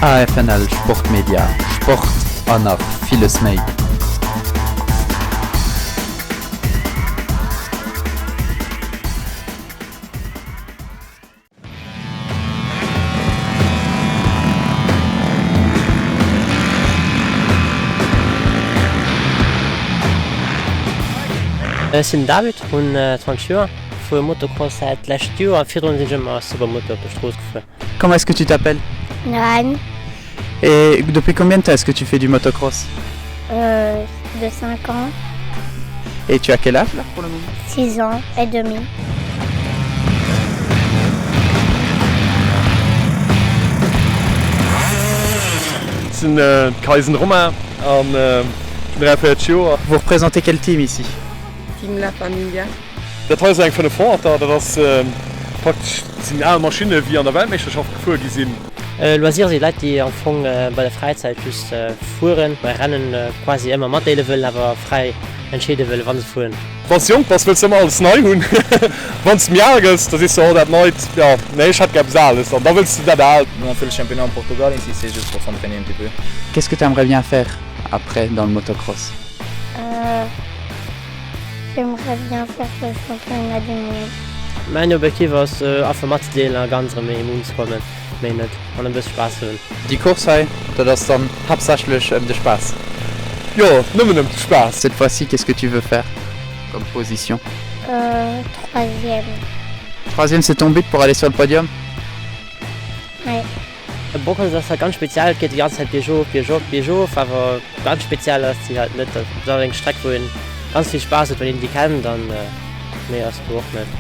AFNL Sportmedia, Sport an nach villes méi. Ech sinn den David, hunn 20 Joer, fuere Motocross säit d'lescht Joer a virdrun sinn ech ëmmer Supermoto op der Strooss gefuer. Comment est-ce que tu t'appelles? Noan. Et depuis combien de temps est-ce que tu fais du motocross? Euh, de 5 ans. Et tu as quel âge là pour le moment? 6 ans et demi. Ech sinn de Kaisen Romain an hunn 43 Joer. Vous représentez quel team ici? Team La Familia. Dat hei ass eng 500er, dat ass praktesch, dat sinn al Maschinne wéi an der Weltmeeschterschaft gefuer gi sinn. Loisir si Leit déi am Fong bei der Fräizäit just fueren, bei Rennen quasi ëmmer matdeele wëllen, awer fräi entscheede wëllen wa se fueren. Wann s de jonk bass wëlls de ëmmer alles nei hunn, wann s de méi al gëss da sees de oh dat neit, jo nee ech hätt gär eppes Ales an da wëlls de dat Aalt. Nous on fait le championnat en Portugal ici c'est juste pour s'entraîner un petit peu. Qu'est-ce que tu aimerais bien faire après dans le motocross? J'aimerais bien faire le championnat du monde. Mäin Objektiv ass einfach matzedeelen a ganz erëm méi unzekommen, méi net, an e bësse Spaass ze hunn. Déi Course hei, dat ass dann haaptsächlech ëm de Spaass? Jo, nëmmen ëm de Spaass. Cette fois-ci, qu'est-ce que tu veux faire comme position? Troisième. Troisième, c'est ton but pour aller sur le podium? Ouais. E Bockholz ass halt ganz speziell, et geet déi ganz Zäit biergof, biergop, biergof, awer ganz speziell ass déi halt net. Dat ass awer eng Streck wou een ganz vill Spaass huet, wann een déi kennt an méi ass do och net.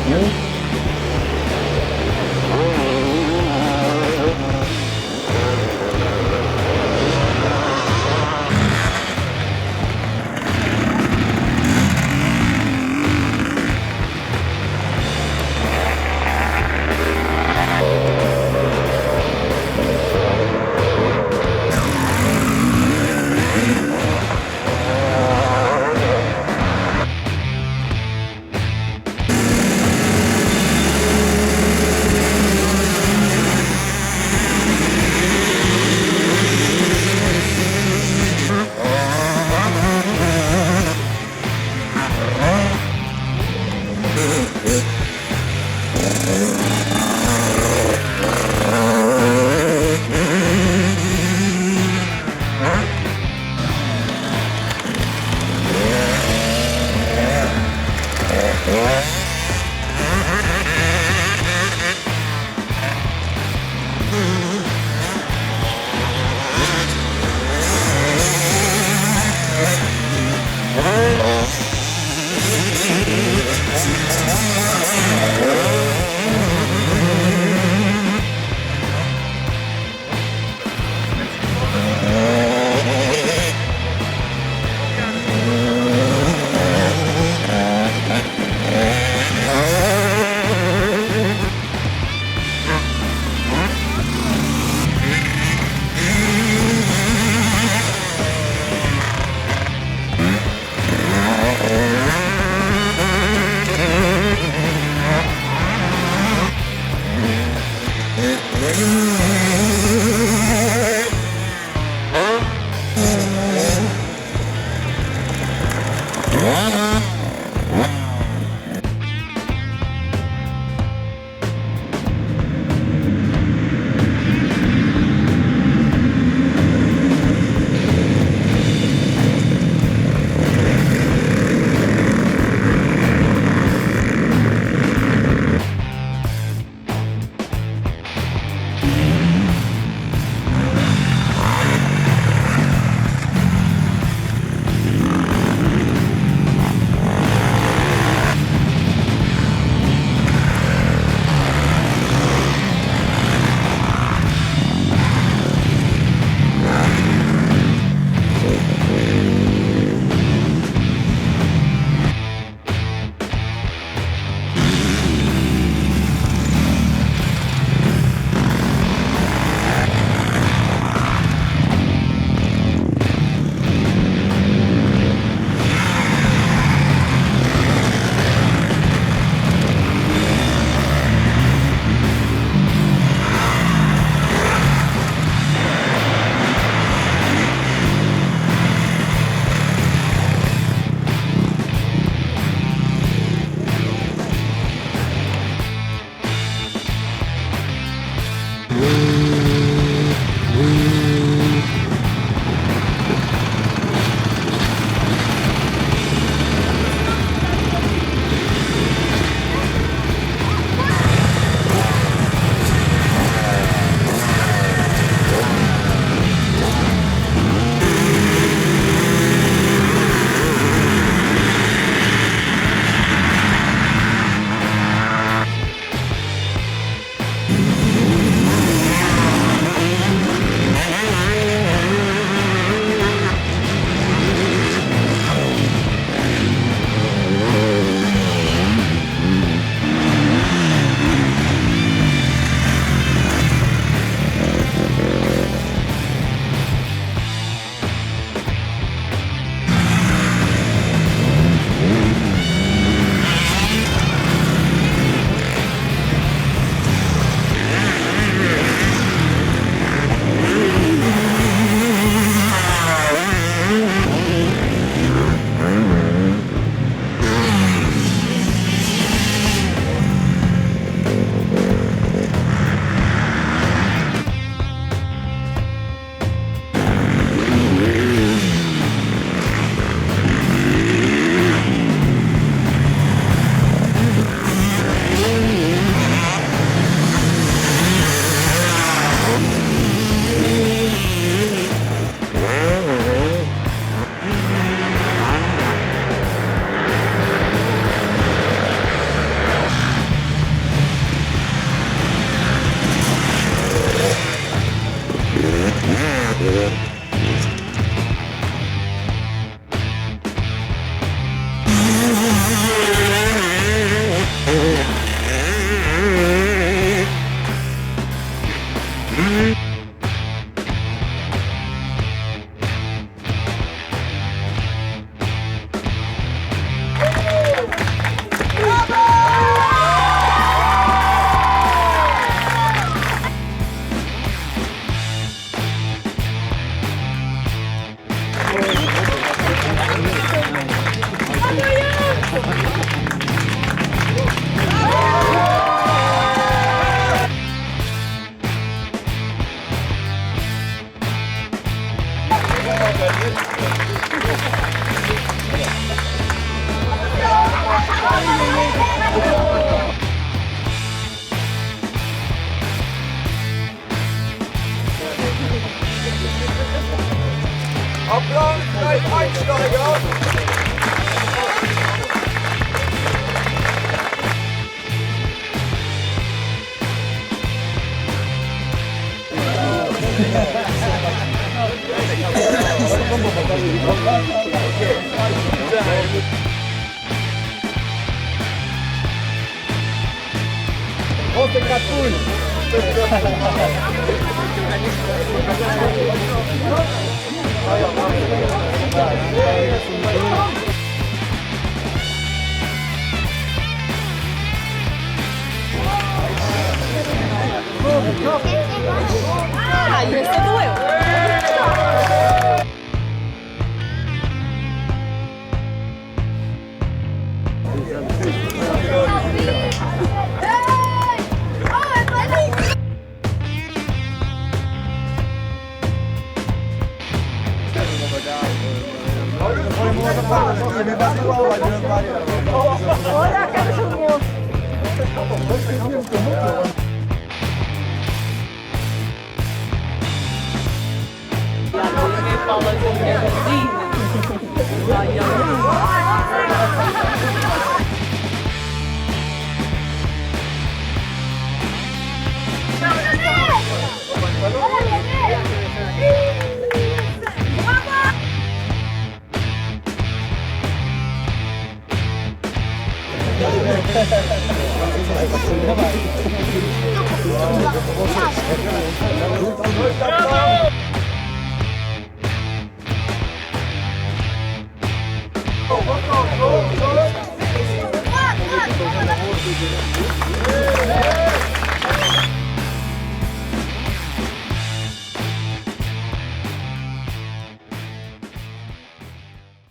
pneus.